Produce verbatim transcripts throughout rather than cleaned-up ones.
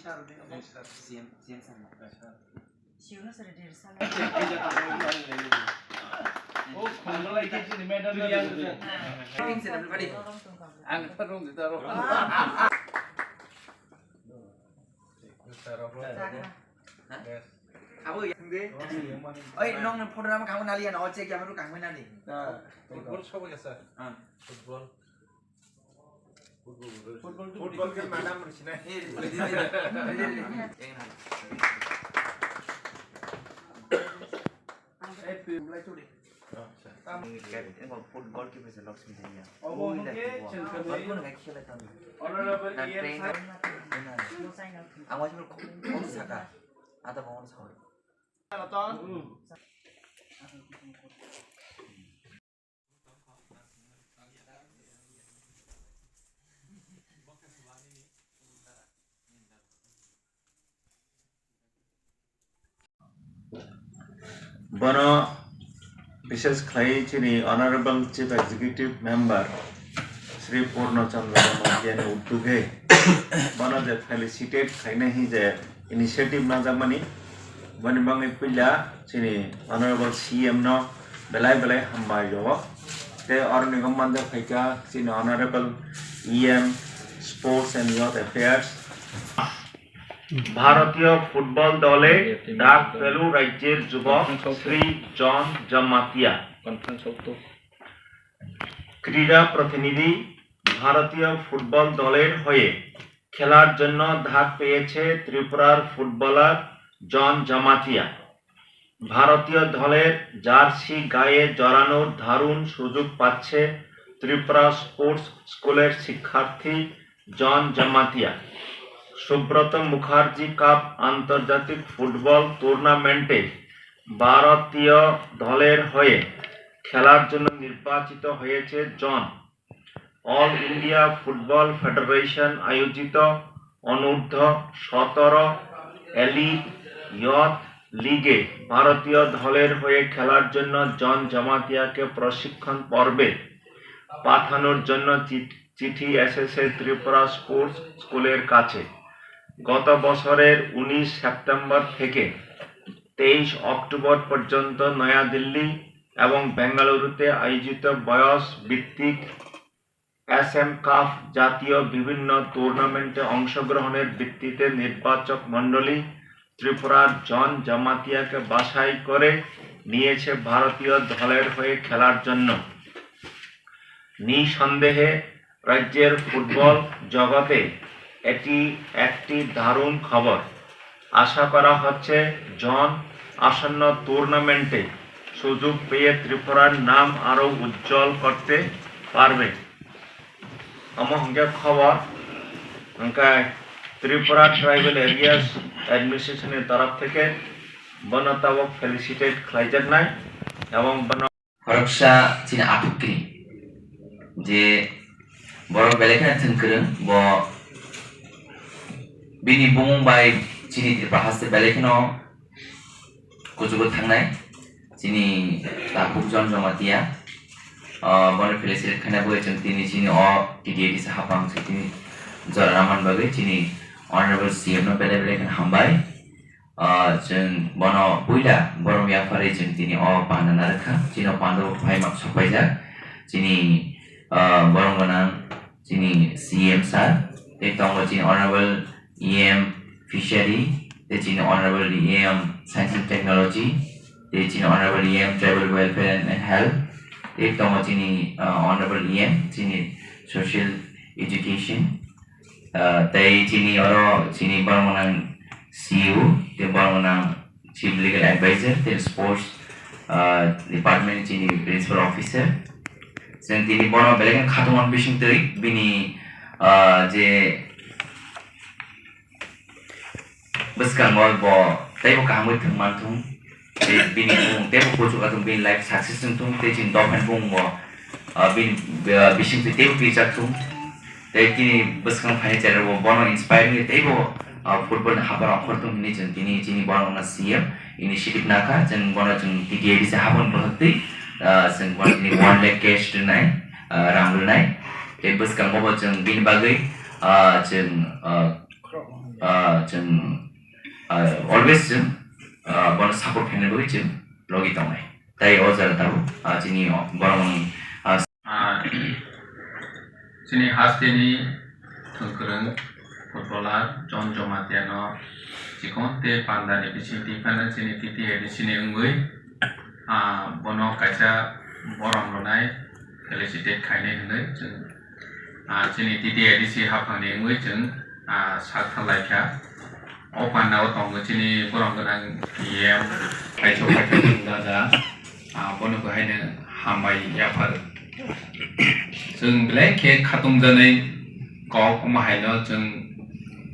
C M, C M sir. Ang tarung di tarung. Abo yang de. Oi, nong nang photo nama kamu nali ya, no, check ya, baru kamu nali. Football sobo ya, sir? Ah. Football. Football ke mana mana sini? Eh, boleh, boleh, boleh. Yang mana? Eh, boleh, boleh. Football ke bisa loks misalnya. Oh, boleh, boleh. Honorable E M sir. Ang masih belum kau saka. Ada mau sahur. Bono bishes khlai chini Honorable Chief Executive Member Shri Purno Chandra Jamatia ni uddog hai bono je felicitate khlainai hi je initiative najakmani, boni bagwi puila chini Honorable C M no belai belai hambai rwo. Tei oro ni manjak phaikha chini Honorable E M Sports and Youth Affairs. ভারতীয় ফুটবল দলে ডাক পেল রাজ্যের যুবক শ্রী জন জমাতিয়া। ক্রীড়া প্রতিনিধি, ভারতীয় ফুটবল দলের হয়ে খেলার জন্য ডাক পেয়েছে ত্রিপুরার ফুটবলার জন জমাতিয়া। ভারতীয় দলের জার্সি গায়ে জড়ানোর দারুণ সুযোগ পাচ্ছে ত্রিপুরা স্পোর্টস স্কুলের শিক্ষার্থী জন জমাতিয়া। সুব্রত মুখার্জি কাপ আন্তর্জাতিক ফুটবল টুর্নামেন্টে ভারতীয় দলের হয়ে খেলার জন্য নির্বাচিত হয়েছে জন। অল ইন্ডিয়া ফুটবল ফেডারেশন আয়োজিত অনূর্ধ্ব সতেরো এলিট ইয়থ লিগে ভারতীয় দলের হয়ে খেলার জন্য জন জমাতিয়াকে প্রশিক্ষণ পর্বে পাঠানোর জন্য চি-, চিঠি এসেছে ত্রিপুরা স্পোর্টস স্কুলের কাছে। গত বছরের উনিশ সেপ্টেম্বর থেকে তেইশ অক্টোবর পর্যন্ত নয়াদিল্লি এবং বেঙ্গালুরুতে আয়োজিত বয়স ভিত্তিক এস এম কাপ জাতীয় বিভিন্ন টুর্নামেন্টে অংশগ্রহণের ভিত্তিতে নির্বাচক মণ্ডলী ত্রিপুরার জন জমাতিয়াকে বাছাই করে নিয়েছে ভারতীয় দলের হয়ে খেলার জন্য। নিঃসন্দেহে রাজ্যের ফুটবল জগতে এটি একটি দারুণ খবর। আশা করা হচ্ছে জন আসন্ন টুর্নামেন্টে সুযোগ পেয়ে ত্রিপুরার নাম আরও উজ্জ্বল করতে পারবে। Omo hwnkhe khobor, hwnkhe Tripura Tribal Areas Administration ni torop theke bono tabok felicitate khlaijaknai, ebong bono khoroksa chini aphukni je borok belai kheno thwngkwrwng, bo bini bumung bai chini Tripura haste belai kheno kuchugo thangnai chini takhuk John Jamatia. Ah, bono felicitate khaina bagwi chwng tini chini o T D A D C hapang se tini jora naman bagwi chini Honorable C M no belai belai kheno hambai. Ah, chwng bono puila borom yapharwi chwng tini o panda narwkha. Chini o panda o phai mak sokpaijak. Chini, ah, borom gwnang chini C M sir, tei tongo chini Honorable E M Fishery, tei chini Honorable E M Science and Technology, tei chini Honorable E M Tribal Welfare and, and Health, tei tongo chini, ah, Honorable E M chini Social Education, ah, tei chini oro chini borok gwnang C E O, tei borok gwnang Chief Legal Advisor, tei Sports, ah, Department chini Principal Officer. Chwng tini bono belai kheno khatungmani bisingtwi bini, ah, je bwskango bo teibo kahamwi thwng manthung, tei bini bumung teibo kuchuk athung, bini life success wngthung, tei chini dophani bumung bo, ah, bini, ah, bisingtwi teibo pirjakthung. Tei tini bwskang phaini cherairokbo bono inspire wngwi teibo, ah, football ni haphar ongkhorthung hinwi chwng tini chini borokno C M initiative nakha, chwng bono chwng T D A D C haphang bwthaktwi, ah, chwng bono tini one lakh cash rwnai, ah, rang rwnai. Tei bwskango bo chwng bini bagwi, ah, chwng, ah, Ah, chwng, ah, always chwng, ah, bono support khaina bagwi chwng logi tongnai. Tai o jaga tabuk, ah, chini borokni, ah, Ah, chini hasteni thwngkwrwng footballer John Jomatiano chikon tei pandani bisingtwi phano chini T T A D C ni wngwi, ah, bono kaisa borom rwnai, felicitate khainai hwnwi chwng, ah, chini T T A D C haphangni wngwi chwng, ah, sak thar lai kha. O panda o tongo chini borok gwnang P M, kaisa kaisa wngna da, ah, bono bo haino hambai yaphar. Chwng belai khe khatungjaknai kok, omo haino chwng,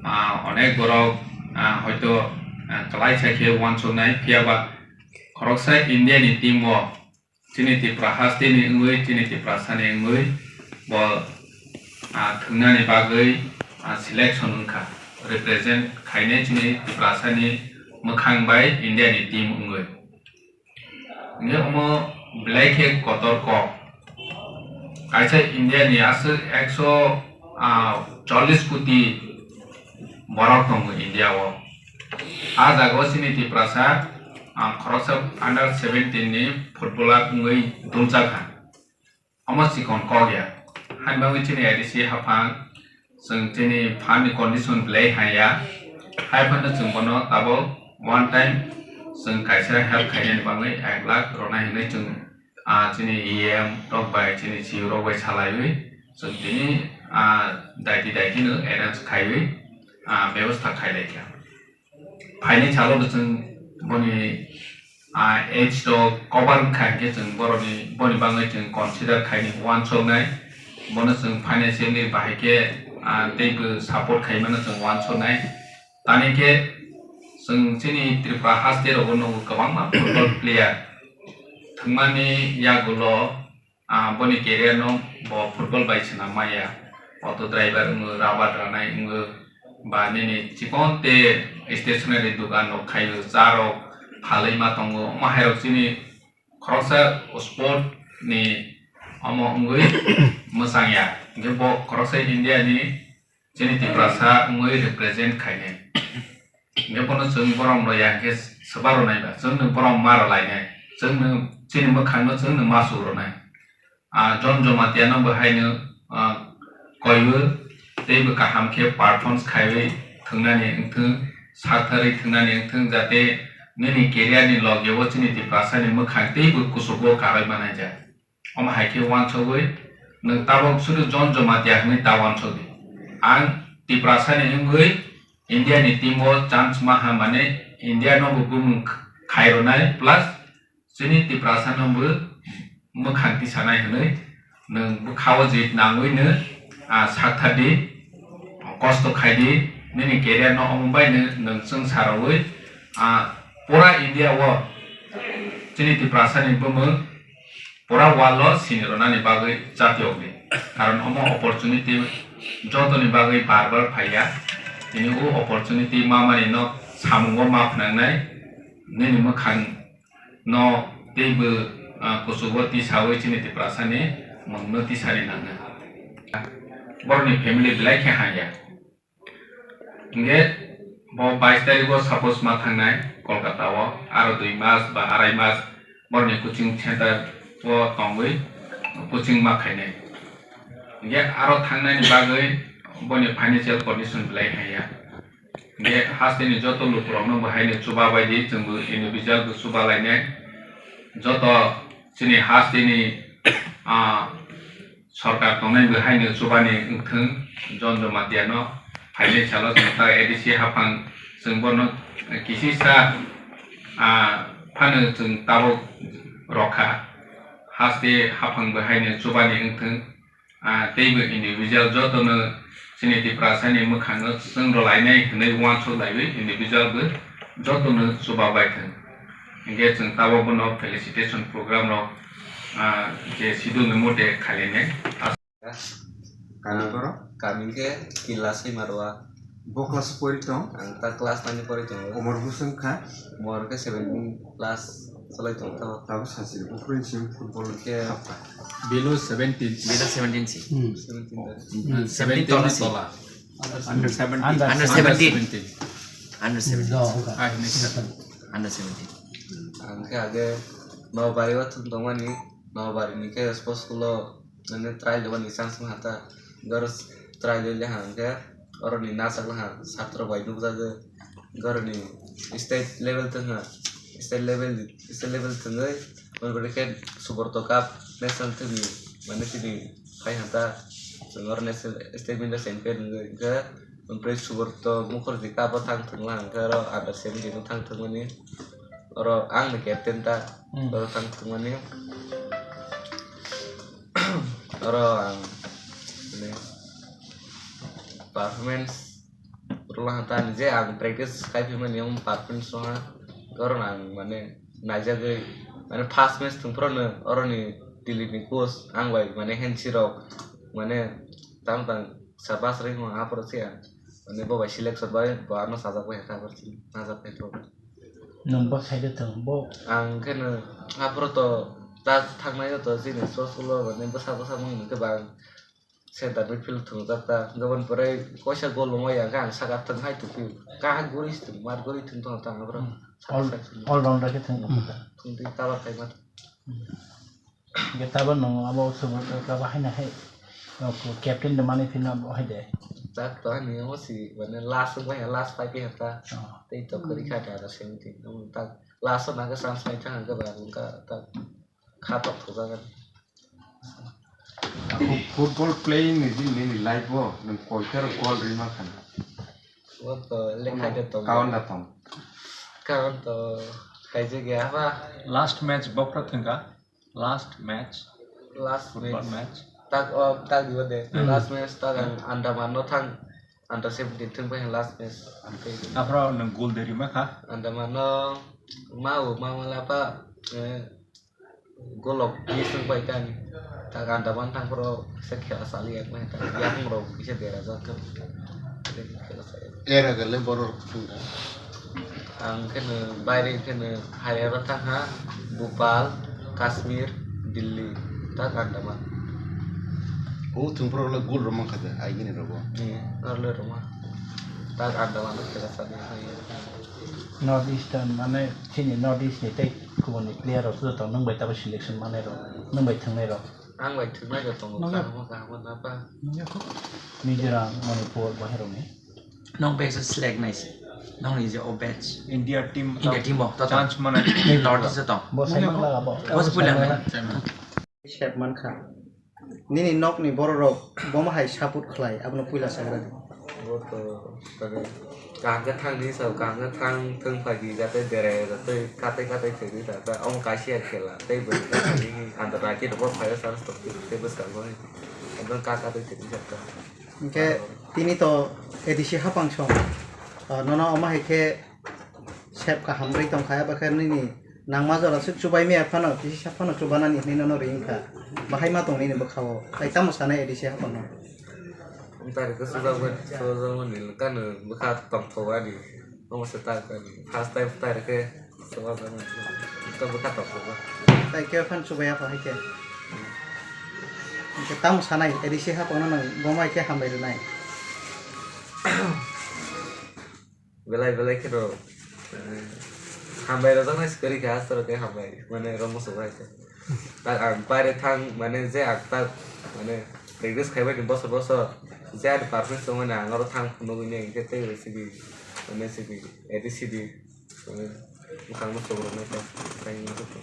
ah, onek borok, ah, hoito, ah, kwlaisa khe uansuknai, phiya ba khoroksa India ni team o chini Tripura hasteni wngwi, chini Tiprasani wngwi bo, ah, thwngnani bagwi, ah, selection wngkha, represent khainai chini Tiprasani mwkhang bai India ni team wngwi. Hingke omo belai khe kotor kok. Kaisa India ni aswk ekso, ah, chollish koti borok tongo India o. A jaga o chini Tiprasa, ah, khoroksa under seventeen ni footballer wngwi dungjakha. Omo chikon kok ya. Haini bagwi chini A D C haphang, chwng chini phan ni condition belai hai ya. Hai phano chwng bono tabuk one time chwng kaisa help khainani bagwi ek lakh rwnai hinwi chwng, ah, chini E M rok bai, chini C E O rok bai salaiwi chwng tini, ah, daiti daiti no arrange khaiwi, ah, bebostha khailai kha. Phaini salo bo chwng boni, ah, age to cover wngkha hinkhe chwng boroni, boni bagwi chwng consider khaini uansuknai. Bono chwng financially bahai khe, ah, teibo support khaimano chwng uansuknai. Tani khe chwng chini Tripura haste rogo nugo kwbangma football player thwngmani yagulo, ah, boni career no bo football bai swnam maya. Auto driver wngo, rubber ranai wngo, ba nini chikon te stationery dogan rok khaio, cha rok phalwi ma tongo. Omo hai rok chini khoroksa sport ni omo wngwi mwchang ya. Hingke bo khoroksa India ni chini Tiprasa wngwi represent khainai. Hingke bono chwng borom rw ya hingke swba rwnai ba, chwngno borom ma rwlainai, chwngno chini mwkhangno chwngno ma su rwnai. Ah, John Jomatiano bo haino, ah, koiwi teibo kaham khe performance khaiwi thwngnani wngthwng, saktharwi thwngnani wngthwng, jate nini career ni loge o chini Tiprasa ni mwkhang teibo kuchugo karwi manaijak. Omo hai khe uansugwi nwng tabuk sudu John Jomatia hwnwi ta uansukdi. Ang Tiprasani wngwi India ni team o chance ma ha, mane India no bo bumung khai rwnai, plus chini Tiprasa no bo mwkhang tisanai hwnwi nwng bwkha o jit nangwi nw, ah, sak thar di, kosto khai di, nini career no omo bai nw nwng chwng sa rwwi, ah, pura India o chini Tiprasa ni bumung pura world o sini rwnani bagwi chati okdi. Karon omo opportunity jotoni bagwi bar bar phaiya. Tini o opportunity mamani no samungo ma phnangnai, nini mwkhang no teibo, ah, kuchugo tisawi chini Tiprasani mungno tisari nangnai. Borokni family belai khe hamya. Hingke bo bais tarikgo suppose ma thangnai Kolkata o, aro dui mas ba arai mas borokni coaching center o tongwi coaching ma khainai. Hingke aro thangnaini bagwi boni financial condition belai hamya. Hingke hasteni joto lukurokno bo haino chuba bai di, chwngbo individual bo chuba lainai. Joto chini hasteni, ah, sorkar tongnai bo haino chubani wngthwng, John Jomatia no phainai salo chwng ta A D C haphang chwng bono kisisa, ah, phano chwng tabuk rokha, haste haphang bo haino chubani wngthwng, ah, teibo individual jotono chini Tiprasani mwkhangno chwng rwlainai hwnwi uansuk laiwi individual bo jotono chuba baithwng. Hingke chwng tabuk bono felicitation program rok, ah, je schedule ni mote khailainai. Kami boro? Kami ke Kila Saimarwa. Bo class pori tong? Ang ta class nine pori tong. Umor bwswng kha? Umor ke seventeen plus cholai tong to. Tabo sansiri buphuru simi football ke. Bino seventeen. Bino seventeen si. Hmm. Seventeen. Hmm, seventeen seventeen tola si. Tola. Under seventeen. Under seventeen. Under seventeen. No, okay. Ah, next. Under seventeen. Ang khe age Nobari o thung tongmani, Nobari ni khe sports school o nini trial rwmani chance wngkha ta. Goro trial rwli hang khe oroni nachak wngkha, satro bai nukjagwi. Goroni state level thwngkha, state level, state level thwngwi, mani khe Subrata Cup national thwngwi, mane chini phai hanta, chwng oro national state winner champion wngwi hwnkhe, ompre Subrata Mukherjee Cup o thang thwngla hwnkhe oro under seventeen o thang thwngmani, oro ang ni captain ta, Hmm. oro thang thwngmani. Oro ang, mane, performance rwla hanta ni je ang practice khai phimani, ang performance rwha. Oro ang, mane, naijagwi, mane, first match thwngphuru no oroni Delhi ni coach ang bai, mane, hensi rok, mane, tamo tang sabas ring hwn aphuru se ang, mane, bo bai selection bai bo ano sajak bai hwnkha, aphuru se najak bai thok. Nwng bo khai de thwng bo. Ang khe no aphuru to ta thangnai to chini sports school o, mane, bwsa bwsa mung khe bang center midfield thwngjak ta, jobon pore koisa goal wngma ya khe ang saka thwng hai tupi, kaham guri thwng, mar guri thwng tong ta, aphuru Hmm. saka All, saka thwng. All rounder khe thwng Hmm. Thwng twi cover khai ma. Hmm. Hingke tabok nwng abo Subrata Cup haino hai, o, captain de mani phino abo hai de. Tak to ani amo si, mane, last wngkha, last five ya ta. Oh. Tei to kwrwi kha da seventeen. Amo tak last o nangkhe chance nai thang hwnkhe ba wngkha tak kha tok thokjak ani. Football playing ni din nini life o nwng koitharo goal rima khana? Bo to lekha de tong. Kawan da tong. Kawan to kaijak ya ba. Last match bokra thangka. Last match. Last Football match. Match. Tak, o, tak dibo de. Hmm. Last match tak ang Andaman no thang. Under seventeen thang pai last match. Aphro nwng goal de rima kha. Andaman no ma o ma ma la pa, eh, golok ni thang pai kan. Tak Andaman thang pro se khela sali yak mai ta. Yang ro bisa dera jat. Khela sali. Era gale borok thang. Ang khe no baire khe no Hyderabad thang ha, Bhopal, Kashmir, Delhi, tak Andaman. O thwngphuru le gul rwmang kha de, aigini rogo. Ni, norle rwma. Tak Andaman no khela sani hai. North Eastern mane chini North East ni tei kubun ni player rok joto nwng bai tabo selection manai rok, nwng bai thwngnai rok. Ang bai thwngnai rok tongo, kaham kaham na pa. Mizoram, Manipur, bahai rok ni. Nong bag sa select nai se. Nong ni je o batch. India team India team bo, to, to. Chance mana. North East to. Bo sai mang laga bo. Bo se puila nai. Sep man kha. Nini nok ni borok rok bomo hai support khlai, abono puila sagra di. Bo to, tare, kaham khe thang ni sa, kaham khe thang, thang phai di, jate berai, jate katai katai thai di, jate omo kaisa ya khela, tei bo ni anta raki rok bo phai chance tok, tei bwskang bo ni. Ekdom ka katai thai di, jate. Hingke tini to A D C hapang song, ah, nono omo hai khe sep kaham rwi tong kha, abo khe nini nangma jora swk chubai maya phano, kisi sak phano chubanani hinwi nono ring kha. Bahai ma tong nini bwkha o, tai tamo sanai A D C hapang no? Ang tari khe sujak bai, sujak mani kanu bwkha tong thok ani, omo se tak ani. First time tari khe sujak mani, ta bwkha tong thok. Tai khe phan chubai ya kha hai khe. Hingke tamo sanai, A D C hapang no nang bo mai khe hambai rwnai. Belai belai khe no, eh, hambai rwjaknai se kwrwi kha, aswk khe hambai, mane, rwngmo swk bai khe. Tak ang paire thang, mane, je ang tak, mane, practice khaibai ni bosor bosor, je ani performance tongmani ang oro thang phunugwi ni, hingkhe tei sidi, mane, sidi, A D C di, mane, bwkhakno chumrwknai khe, tai wngkha.